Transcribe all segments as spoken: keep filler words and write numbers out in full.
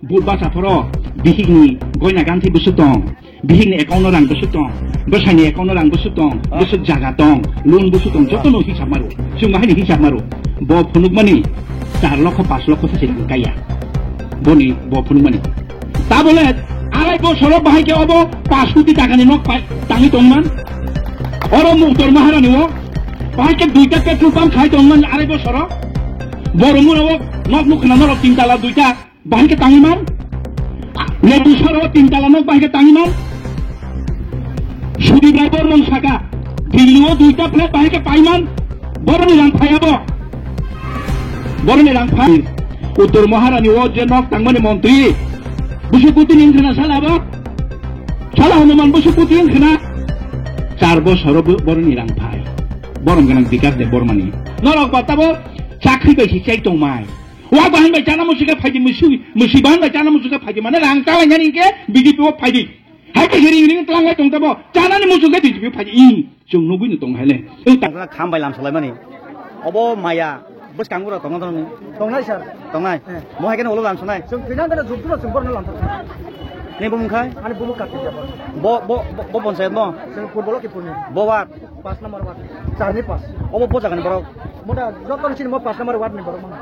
But basa phoro bihikni goina ganthi bwswk tong, bihikni account-o rang bwswk tong, bwsaini account-o rang bwswk tong, bwswk jaga tong, loan bwswk tong, jotono hisab maro. Chwng bahai ni hisab maro. Bo phunukmani char lokho, panch lokho se rang kaya. Boni bo phunukmani. Tabole arai bosoro bahai khe obo panch koti takani nok pai-, tangwi tongman. Oro Muktor Maharani o bahai khe duita petrol pump khai tongman arai bosoro. Boromura o nok nukhna norok tin tala duita. Bahai khe tangwi man? Lebusor o tin tala nok bahai khe tangwi man? Sudip Rai Bormon saka, Delhi o duita flat bahai khe pai man? Boroni rang phai abo. Boroni rang phai. Uttor Maharani o je nok tangmani montri, Bwswk Kuti ni wngkhana sala abo? Sala Hanuman Bwswk Kuti wngkhana? Char bosor o bo-, boroni rang phai. Borom gwnang Bikas Debbarmani. Norok ba tabo chakri bai si chai tongmai. Wa bahan bai chana musu khe phaidi, musu, musu bahan bai chana musu khe phaidi, mane rang ta nani khe B J P o phaidi. Hai khe ring ring tlang lai tong tabo, chana ni musu khe B J P o phaidi. Ing, chwng nugui no tong hai le. Ei ta- Tangkha kham bai lam salai mani. Obo maya, bwskango ra tong tong ni. Tongnai sir. Tongnai. Eh. Mo hai khe ulo lam sanai. Chwng pinang kana juktu chwng borno lam. Ni bo mung khai? Ani bulu kati ya. Bo, bo, bo, bo panchayat mo? Chwng football ki puni. Bo wat. Pas number ward, char ni pas. Obo bo jaga ni borok? Mota joto ni sini mo pas number ward ni borok mano.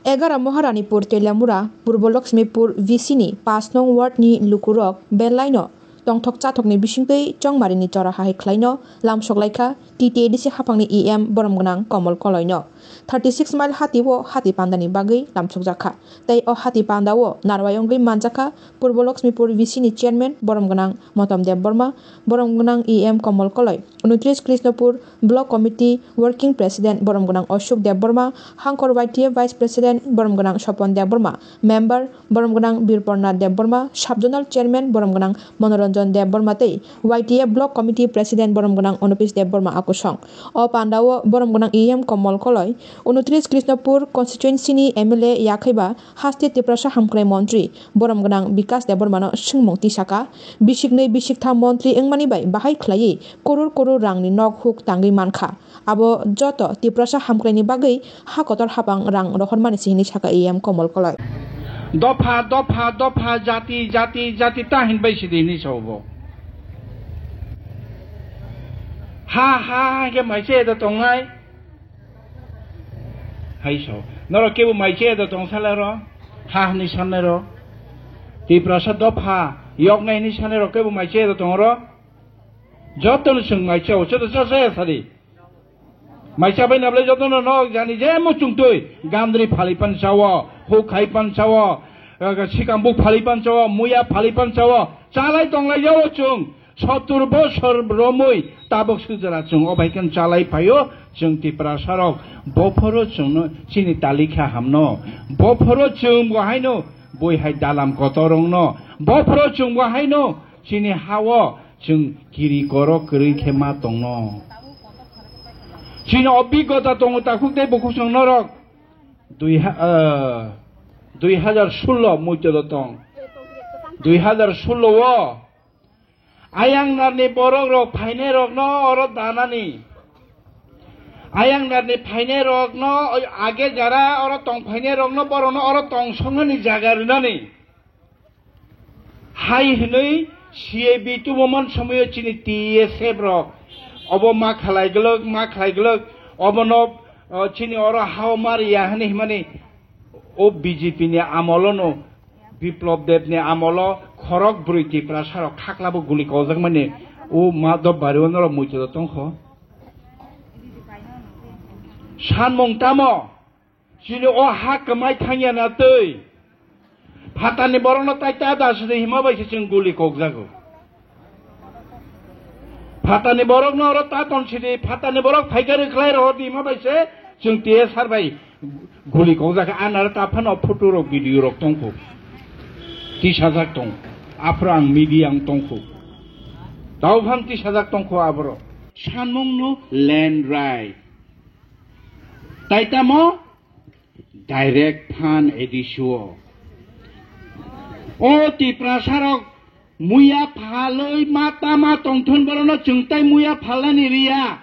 Egaroh Maharanipur Teliamura, Purbo Lakshmipur V C ni paanch nong ward ni lukurok belaino tongthok chathokni bisingtwi chongmarini chora hai khlaino lamsok laikha T T A D C haphangni E M borom gwnang Komol Koloino. Thirty six mile hati o hati pandani bagwi lamsokjakha. Tei o hati panda o narwai wngwi manjakha Purbo Lakshmipur V C ni chairman borom gwnang Motom Debbarma, borom gwnang E M Komol Koloi, unitris Krishnapur Block Committee Working President borom gwnang Ashok Debbarma, Hangkor Y T F Vice President borom gwnang Sopon Debbarma, member borom gwnang Birpornath Debbarma, Sub Zonal Chairman borom gwnang Monoranjan Debbarma tei Y T F Block Committee President borom gwnang Onupis Debbarma akusong. O panda o borom gwnang E M Komol Koloi, unitris Krishnapur constituency ni M L A yakhaiba haste Tiprasa hamkrai montri borom gwnang Bikas Debbarmano swngmung tisaka, bisiknwi bisiktham montri wngmani bai bahai khlaiwi koror koror rangni nok huk tangwi mankha. Abo joto Tiprasa hamkraini bagwi ha kotor hapang rang rohormani se hinwi saka E M Komol Koloi. Dopha, dopha, dopha, jati, jati, jati ta hinbai sidi hinwi sao bo. Ha, ha, ha, khe maise edo tongnai. Hai sao. Norok kebo maise edo tong sala ro. Ha, hinwi sanai ro. Tiprasa dopha, yoknai hinwi sanai ro kebo maise edo tong ro. Joto no chwng maise o, joto cha cha ya sadi. Maisa bai nablai jotono nok jani je muchungtwi gandri phali pan chawo, huk khai pan chawo, eh, sikambuk phali pan chawo, muya phali pan chawo, chalai tonglai jao chwng. Sottur bosor romwi tabuk sujra chwng obai khe chalai phaio chwng Tiprasa rok. Bophoro chwngno chini talikha hamno. Bophoro chwng bo haino bui hai dalam kotor rokno. Bophoro chwng bo haino chini hao chwng kiri koro kwrwi khe ma tongno. Chini obhigota tongo takhuk tei bukhuk chwng norok dui ha-, eh, dui hajar sullo muitu do tong. Dui hajar sullo o ayang narni borok rok phainai rokno oro danani. Ayang narni phainai rokno age jara oro tong phainai rokno borokno oro tong songnani jaga rinani. Hai hwnwi C A B tubuman somoyo chini T S F rok obo ma khlai glwk, ma khlai glwk, obono, o, chini oro hao ma riya hwnwi himani o B J P ni amolono, Biplop Deb ni amolo khorok bwrwi Tiprasa rok khaklabo guli kojakmani o Madhop Bari o norok muitu tongkho. Sanmung tamo? Chini o ha kwmai thangya na twi. Phatarni borokno tai ta da sidi hima bai se chwng guli kokjago. Phatarni borokno oro ta ton sidi, phatarni borok phaikha rwkhlai rohor di hima bai se Chwng T S R bai guli kokjak, anara ta phano photo rok, video rok tongkho. Tisajak tong. Aphro ang media ang tongkho. Tao phang tisajak tongkho aborok. Sanmung no land right. Tai tamo direct phan A D C o. O Tiprasa rok muya phalwi ma tama tongthun, borono chwng tai muya phalnani riya.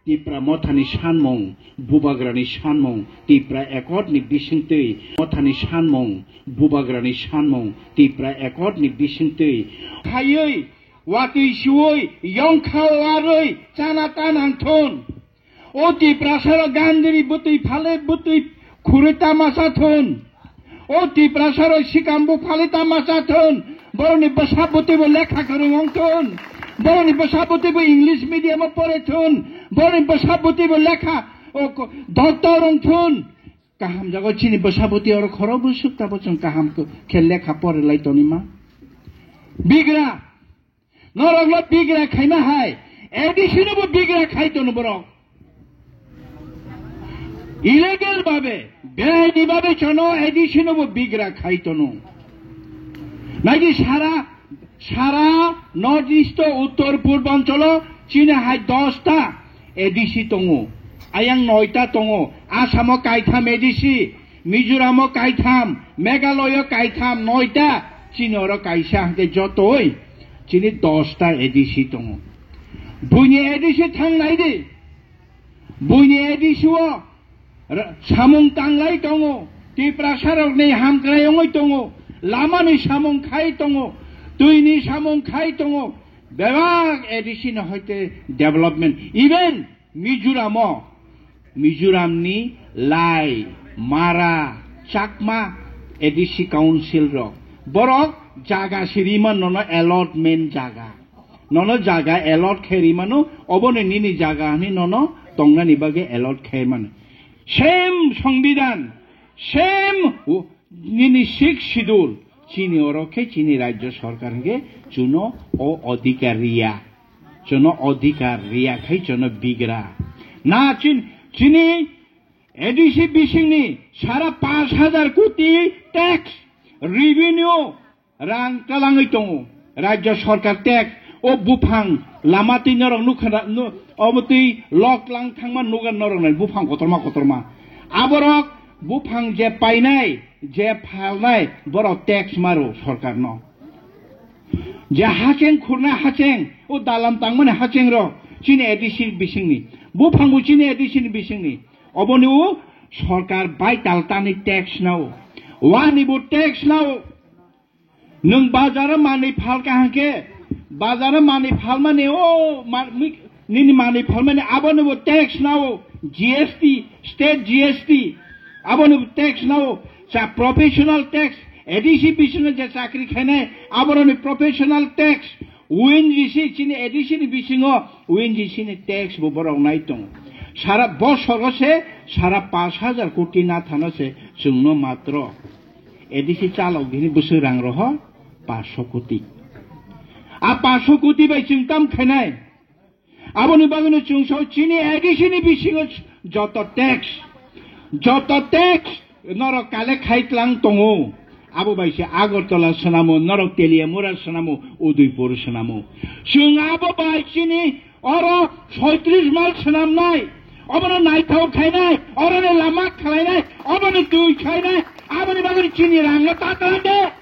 Tipra Mothani sanmung, Bubagrani sanmung, Tipra Accord ni bisingtwi, Mothani sanmung, Bubagrani sanmung, Tipra Accord ni bisingtwi. Khaiwi, watwi siwi, yongkha warwi, chana ta nangthun. O Tiprasarok gandri bwtwi phalwi bwtwi khurwi tama cha thun. O Tiprasarok sikam bo phalwi tama cha thun. Borokni bwsa bwtwi bo lekha kwrwng wng thun. Borokni bwsa bwtwi bo English medium o pore thun. Borokni bwsa bwtwi bo lekha o ko-, doctor wng thun. Kaham jago chini bwsa bwtwi oro khoro bwswk tabo chwng kaham khe lekha pore lai tonima. Bigra. Norokno bigra khaima hai, A D C no bo bigra khai tono borok. Illegal babe, beaini babe chono A D C no bo bigra khai tono. Nagi sara, sara North East o, Uttor Purbanchalo chini hai dosta A D C tongo, ayang noita tongo, Assamo kaitham A D C, Mizoramo kaitham, Meghalaya kaitham, noita, chini oro kaisa hwnkhe jotoi chini dosta A D C tongo. Buini A D C thang nai di. Buini A D C o ra-, samung tanglai tongo. Tiprasarokni hamkrai wngwi tongo. Lamani samung khai tongo. Twini samung khai tongo. Bebak A D C ni hoite development. Even Mizoramo, Mizoramni Lai, Mara, Chakma A D C council rok, borok jaga sirima nono allotment jaga, nono jaga allot khe rimano, oboni nini jaga hwnwi nono tongnani bagwi allot khe mano. Same Songbidan, same Nini sixth schedule, chini oro khe chini rajya sarkar hwnkhe chuno o adhikar riya. Chuno adhikar riya khai chuno bigra. Na chin-, chini A D C bisingni sara panch hajar koti tax revenue rang talangwi tongo. Rajya sarkar tax o buphang lama twi norok nukha na, nu-, obo twi lok lang thangma nugan norok nai buphang kotorma kotorma. Aborok buphang je painai, je phalnai, borok tax maro sarkarno. Je hacheng khurnai hacheng, o dalam tangmani hacheng rok chini A D C bisingni. Buphang bo chini A D C ni bisingni. Oboni o sarkar bai tal tani tax nao. Wani bo tax nao. Nwng bazaro manwi phalka hwnkhe, bazaro manwi phalmani o ma-, mi-, nini manwi phalmani abono bo tax nao, G S T, state G S T, abono bo tax nao, cha professional tax, A D C bisingo je chakri khainai, aboroni professional tax, O N G C chini A D C ni bisingo O N G C ni tax bo borok nai tongo. Sara bosoro se sara pash hajar koti na thano se chwngno matro A D C chalok bini bwswk rang rohor pash koti. A pash koti bai chwng tam khainai. Aboni bagwino chwng sao chini A D C ni bisingo joto tax, joto tax norok collect khai tlang tongo. Abo bai se Agartala swnamo, norok Teliamura swnamo, Udaipur swnamo. Chwng abo bai chini oro soitris mal swnamnai, obono naithok khainai, oroni lama khlainai, oboni twi khainai, aboni bagwi chini rangno ta twlangde.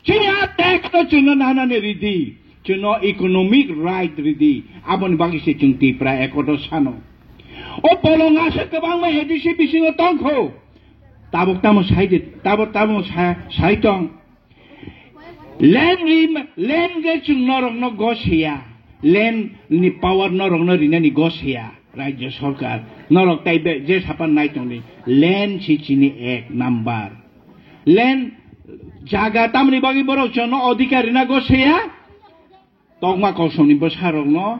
Chini a tax no chwngno nanani ridi, chwngno economic right ridi, aboni bagwi se chwng Tipra Accord o sano. O bolong aswk kwbangma A D C bisingo tongkho. Tabuk tamo sai di, tabuk tamo sa-, sai tong. Land rim-, land ge chwng norokno gos ya. Land ni power norokno rinani gos ya. Rajya sarkar norok tai be je sapan nai tongdi. Land si chini ek number. Land jaga tamni bagwi borok chwngno adhikar rina gos ya. Tokma kosom ni bwsarokno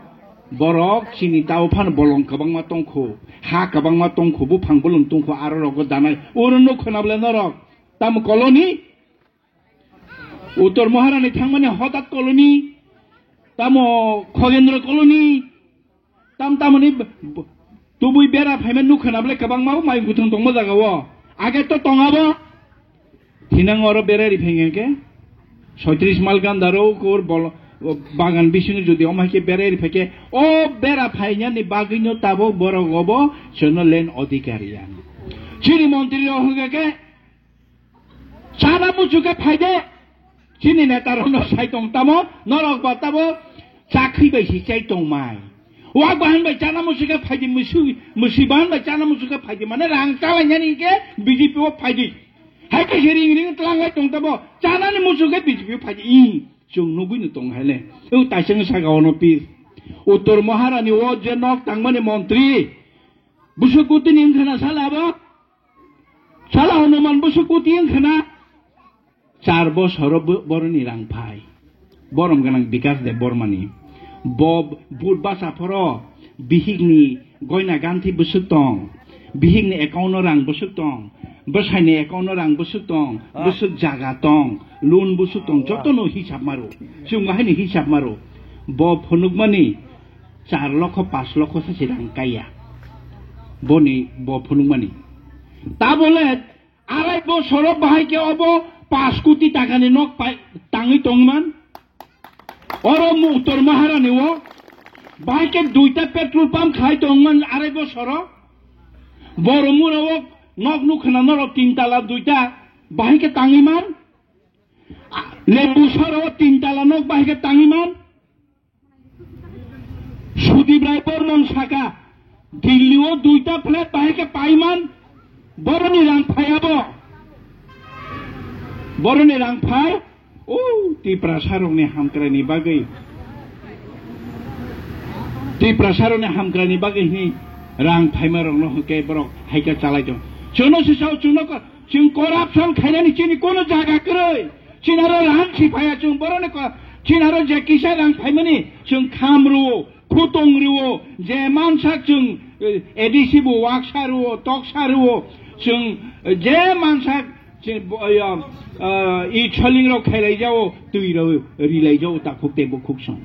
borok chini tao phano bolong kwbangma tongkho, ha kwbangma tongkho, buphang bolong tongkho, aro rogo danai. Oro nuk khwna bwle norok tamo colony? Uttor Maharani thangmani Hodat colony, tamo Khogendro colony, tam tamoni b-, b-, Tubui bera phaima nukha na bole kwbangma o mai guthung tongma jaga o. Age to tongabo. Hinang oro bera ri phai hwnkhe soitris mal ganda ro kur bol bagan bisingo jodi omai khe bera ri phai khe o bera phainani bagwino tabok borok obo sono len odhikari ya. Chini montri rok hwnkhe khe Chana muchuk khe phai de. Chini neta rok no sai tong tamo, norok ba tamo chakri bai si chai tong mai. Wak bahan bai chana muchuk khe phai di, musu, musi bahan bai chana muchuk khe phai di. Mane rang chalai nani ke B J P o phai di. Hai khe se ring ring tlang lai tong tamo, chana ni muchuk khe B J P o phai di. Ih, chung nugui no tong hai le. Eu taisang saka ono pis. Uttor Maharani o je nok tangmani montri. Busuk kutini wngkha na sala abo? Sala Hanuman Busuk kuti wngkha na? Char bosoro bo-, boroni rang phai. Borom gwnang Bikas Deb Bormani. Bo bud basa phoro bihikni goina ganthi busuk tong. Bihikni account o rang busuk tong. Bwsaini account o rang busuk tong. Ah. Busuk jaga tong. Loan busuk tong. Ah. Jotono hisab maro. Chwng haini hisab maro. Bo phunukmani char lokho, panch lokho sa se rang kaiya. Boni bo phunukmani. Tabole arai bosoro bahai khe obo panch koti takani nok pai, tangwi tongman. Oro mu Uttor Maharani o bahai khe duita petrol pump khai tongman arai bosoro. Boromura o nok nukha na norok tin tala duita bahai khe tangwi man. Lembu soro tin tala nok bahai khe tangwi man. Sudip Rai Bormon saka, Delhi o duita flat bahai khe paiman, boroni rang phai abo. Boroni rang phai, o Tiprasa rokni hamkraini bagwi. Tiprasa rokni hamkraini bagwi hini rang phaima rokno hwnkhe borok haikhe chalai tong. Chwngno se sao, chwngno ko-, Chwng corruption khainani chini kono jaga kwrwi. Chini aro rang si phaiya chwng boroni ko-, chini aro je kisa rang phaimani chwng kham rwo, khutong rwo, je mansak chwng, eh, A D C bo waksa rwo, toksa rwo, chwng, eh, je mansak chini bo-, eh, eh, i choling rok khailai jao, twi rok rilai jao, takhuk tei bukhuk song.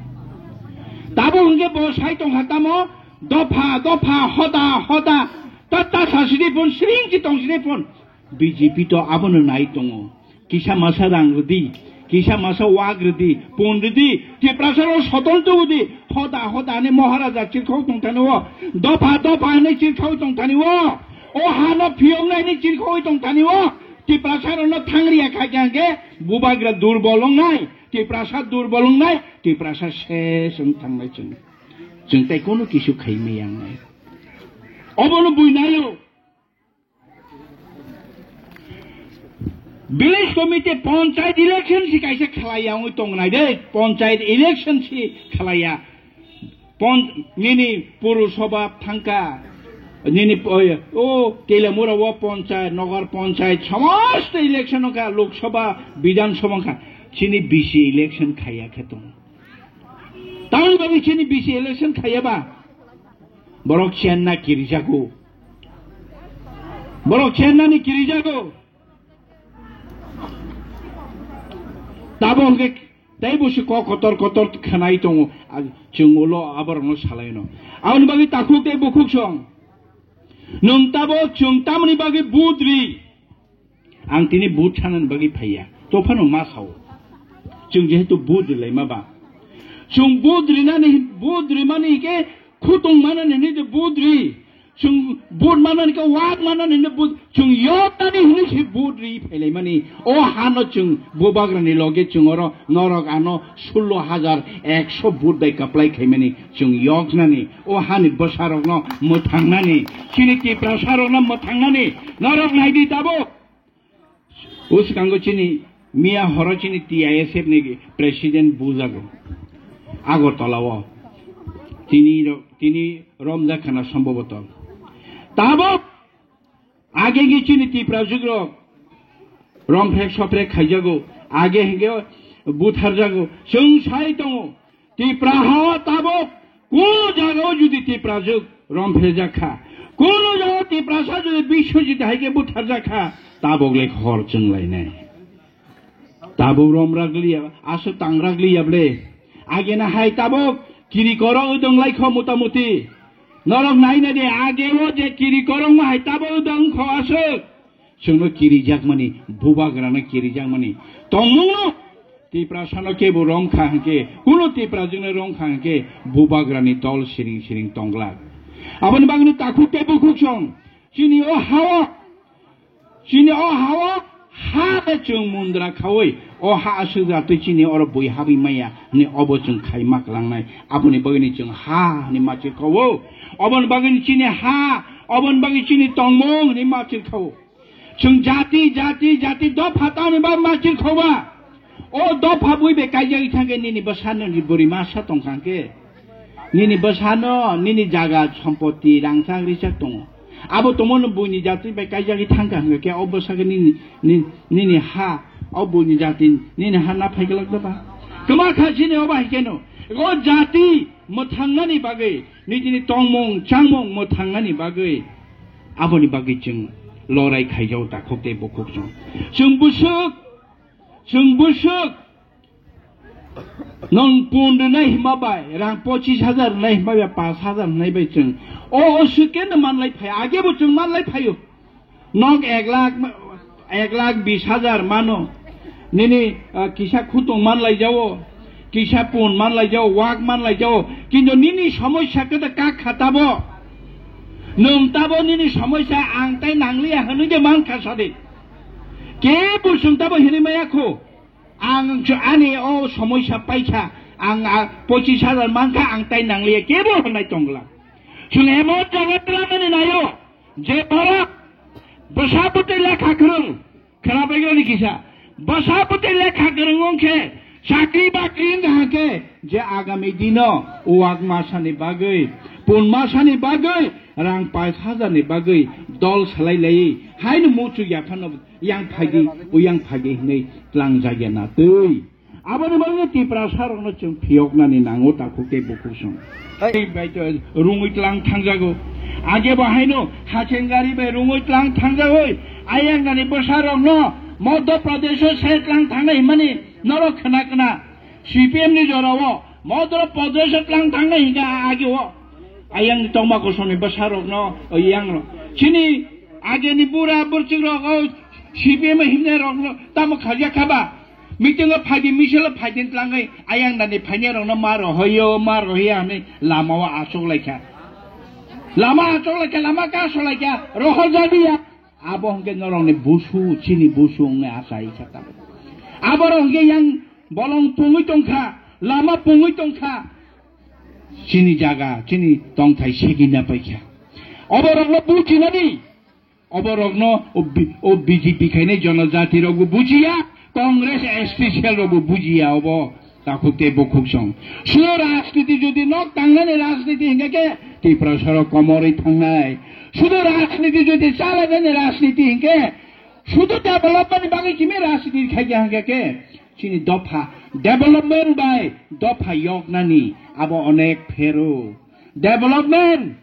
Tabo hwnkhe bo sai tongkha tamo, dopha, dopha, hoda, hoda, ta, ta sa sidi phun, sring si tong sidi phun. B J P to abono nai tongo. Kisa masa rang rwdi, kisa masa wak rwdi, pun rwdi, Tiprasa rok sotol tubudi, hoda hoda ni Maharaja chirkhok tong thani o, dopha dopha ni chirkhok tong thani o, o hano phiyok nai ni chirkhok tong thani o, Tiprasa rok no thangriya kha khe hwnkhe bubagra durbol wng nai, Tiprasa durbol wng nai, Tiprasa ses wng thang nai chwng. Chwng tai kono kisu khai maya wng nai. Obono bui naio. Village committee, panchayat election si kaisa khlai ya wngwi tongnai de, panchayat election si khlai ya. Pon-, nini Purusabha thangka, nini, oi, o Telamura o panchayat, Nagar panchayat, somosto election wngkha, Lok Sabha, Bidhan Sabha wngkha, chini B C election khaiya khe tongo. Tamoni bagwi chini B C election khaiya ba? Borok chenna kirijago. Borok chennani kirijago. Tabo hwnkhe tei bo se kok kotor kotor khwnai tongo. A, chwng ulo aborokno salaino. Aboni bagwi takhuk tei bukhuk song. Nwng tabo chwng tamoni bagwi budri. Ang tini vote sanani bagwi phaiya. Tophano ma sao. Chwng jehetu vote rilaima ba. Chwng vote rinani, vote rimani hwnkhe khutung manani hwnwi de vote ri. Chwng vote manani khe wak manani hwnwi vote. Chwng yotani hwnwi se vote ri phailaimani. O hano chwng bubagrani loge chwng oro norok ano sullo hajar ekso vote bai kaplai khaimani. Chwng yoknani. O hani bwsarokno mwthangnani. Chini Tiprasarokno mwthangnani. Norok naidi tabuk. O swkango chini miya horo chini T I S F ni president bujago Agartala o. Tini ro-, tini romjak khana somboboto. Tabuk age ge chini Tiprajwk rok romprek soprek khaijago, age hingke butharjago. Chwng sai tongo, Tipra ha o tabuk kunu jagao jodi Tiprajwk romphejak kha, kunu jagao Tiprasa jodi Biswajit hai khe butharjak kha, tabuk le hor chwng lainai. Tabuk romrak liya, aswk tangrak liya ble. Agena hai tabuk kiri koro wdwng lai kho mota moti. Norok naina di, age o je kiri korokma hai tabo wngkha aswk. Chwngno kirijakmani, bubagrano kirijakmani tongmungno Tiprasano kebo romkha hwnkhe, kuno Tiprajwkno romkha hwnkhe, bubagrani dol siring siring tongglak. Aboni bagwino takhuk tei bukhuk song, chini o hao, chini o hao, ha bai chwng mundra khaui, o ha aswk jatwi chini oro bui habwi maya hwnwi obo chwng khai ma kwlangnai. Aboni bagwino chwng ha hwnwi machir khawo. Oboni bagwino chini ha, oboni bagwi chini tongmung hwnwi machir khawo. Chwng jati, jati, jati dopha tani ba machir khoba. O dopha bui be kaijagwi thangkhe nini bwsano ni bwrwi masa tongkha hwnkhe. Nini bwsano, nini jaga, sompoti, rangchak, richak tongo. Abo tongmano buini jati bai kaijagwi thangkha hwnkhe o bwsakhe nini, ni-, nini ha, o buini jati, nini ha na phaiglak da ba? Kwma kha chini o bahai kheno. O jati mwthangnani bagwi, nitini tongmung, changmung mwthangnani bagwi. Aboni bagwi chwng lorai khaijao takhuk tei bukhuk chwng. Chwng bwswk, chwng bwswk. Nwng pun rwnai hima bai, rang pochis hajar rwnai hima bai, pas hajar rwnai bai chwng. O, o swkeno manlai phai, age bo chwng manlai phaio. Nok ek lakh, ek lakh bis hajar mano. Nini, ah, kisa khutung manlai jao, kisa pun manlai jao, wak manlai jao. Kintu nini somosya khe ta kak kha tabo. Nwng tabo nini somosya ang tai nangliya hwnwi de man kha sadi. Kebo chwng tabo hinwi maya kho. Ang ani o somosya paikha, ang a pochis hajar mankha, ang tai nangliya, kebo hwnwi tongla. Chwng emon jaga twlamani naio, je borok bwsa bwtwi lekha kwrwng, khwnapaikha ni kisa, bwsa bwtwi lekha kwrwng wngkhe, chakri bakri wngkha khe, je agami dino wak masani bagwi, pun masani bagwi, rang pais hajarni bagwi dol salai lai, haino muchuk yaphano yang phaidi, o yang phaidi hinwi tlang jagya na twi. Aboni bagwi Tiprasa rokno chwng phiyoknani nango takhuk tei bukhuk song. Hai. Bai to rungwi tlang thangjago. Age bo haino hachengari bai rungwi tlang thangjagoi. Ayang nani bwsa rokno Madhya Pradesh o se tlang thangnai himani norok khna khna. C P M ni jorao Madhya Pradesh o tlang thangnai hinka age o. Ayang ni tongma kosong ni bwsa rokno, o yang rok. Chini age ni bura burchik rok o C P M himnai rokno tamo kharya khaba. Meeting o phaidi, misil o phaidi tlangwi ayang nani phainai rokno ma rohoyo, ma rohoya hwnwi lama o achuk laikha. Lama achuk laikha, lama ka so laikha, rohor jaliya. Abo hwnkhe norokni busu, chini busu wngwi achaikha tabuk. Aborok hwnkhe yang bolong pungwi tongkha, lama pungwi tongkha. Chini jaga, chini tongthai segina paikha. Oborokno bujinani, oborokno o B-, o B J P khainai jonojati rokbo bujiya, Congress S T cell rokbo bujiya obo. Takhuk tei bukhuk song. Sudo rajniti jodi nok tangnani rajniti hinkhe khe Tiprasarok komorwi thangnai. Sudo rajniti jodi chalainani rajniti hinkhe, sudo development ni bagwi kimi rajniti khaikha hinkhe khe, chini dopha development bai dopha yoknani abo onek phero. Development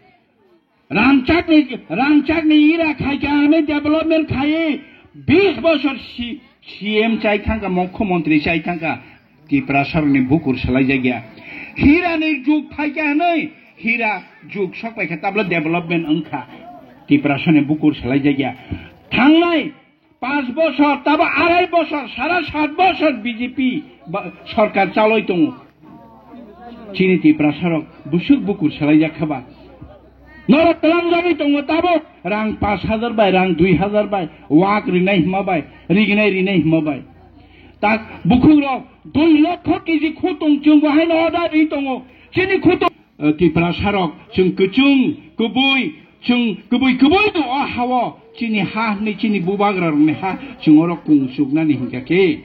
Rangchakni, rangchakni ira khaikha hwnwi development khaiwi bis bosor si-, C M chai thangkha, mukhyamantri chai thangkha, Tiprasarokni bukur salaijakya. Hirani jug phaikha hwnwi, hira jug sokpaikha, tabla development wngkha, Tiprasarokni bukur salaijakya. Thangnai Panch bosor, tabo arai bosor, sara sat bosor B J P ba-, sorkar chaloi tongo. Chini Tiprasarok busuk bukur salaijak kha ba. Norok twlangjagwi tongo tabo rang panch hajar bai, rang dui hajar bai, wak rinai hima bai, rignai rinai hima bai. Tak bukhukrok dui lokho keji khutung chwng bo haino order ri tongo. Chini khutung Eh, Tiprasarok, chwng kwchwng, kwbwi, chwng kwbwi kwbwi no o ha-o, chini ha hwnwi, chini bubagrarokni ha, chwng oro kung chuknani hinkha khe,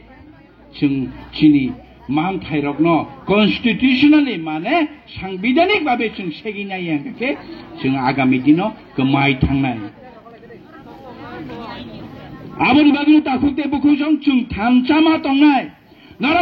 chwng chini manthairokno constitutionally, mane, sangbidanik babe chwng segwi naiya hinkha khe, chwng agami dino kwmai thangnai. Aboni bagwi takhuk tei bukhuk song chwng thansa ma tongnai. Norok